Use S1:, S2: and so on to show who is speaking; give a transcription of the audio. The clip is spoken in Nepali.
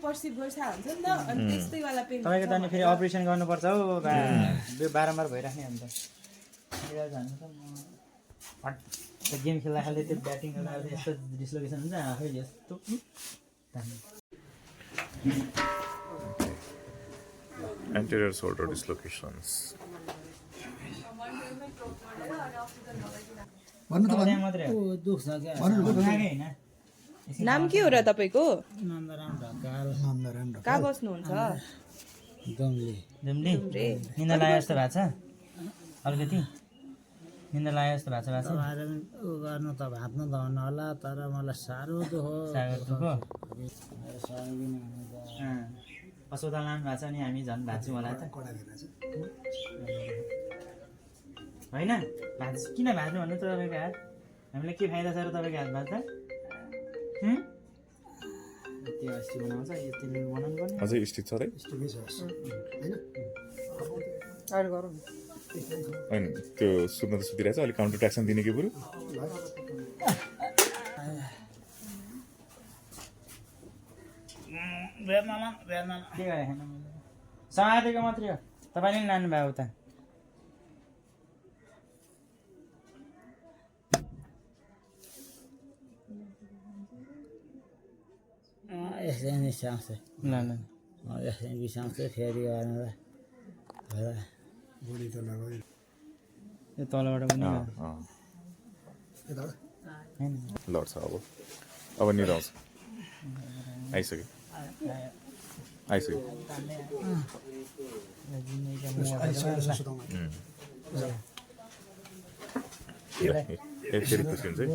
S1: पर्सिभ गर्छ हुन्छ नि त अनि त्यस्तै वाला पेन
S2: तपाईँको त अनि फेरि अपरेसन गर्नुपर्छ हौ बारम्बार भइराख्ने अन्त जानु त म त्यो गेम खेल्दा खालि त्यो ब्याटिङ गर्दा यस्तो डिस्लोकेसन हुन्छ आफै यस्तो
S3: Anterior shoulder dislocations.
S2: मात्रै
S1: नाम के हो र तपाईँको
S4: नन्दराम ढकाल
S1: कहाँ बस्नुहुन्छ
S4: दमले
S2: दुम्ली निन्दा लाग्यो जस्तो भएको छ अलिकति निन्दा लाग्यो जस्तो भएको छ
S4: ऊ गर्नु त भाँच्नु त भन्नु होला तर मलाई साह्रो दुःख
S2: सागरको अस्पताल लानु भएको छ अनि हामी झन् भाँच्छौँ होला त होइन भाँच्छु किन भाँच्नु भन्नु त तपाईँको हात हामीलाई के फाइदा छ र तपाईँको हात भाँच्दा त्यो अस्ति बनाउँछ यो त्यसले बनाउनु पर्ने
S3: अझै स्टिक छ है होइन त्यो सुत्न त सुतिरहेछ अलिक काउन्टर ट्याक्सन दिने कि बरु
S2: के गरे समातेको मात्रै हो तपाईँले नि लानु भयो उता
S4: यसै निसाउँछ
S2: ल ल
S4: यसै बिसाउँछ फेरि गर्नुलाई
S2: यो तलबाट पनि
S3: लड्छ अब निदाउँछ आइसक्यो फेरि खुसी हुन्छ है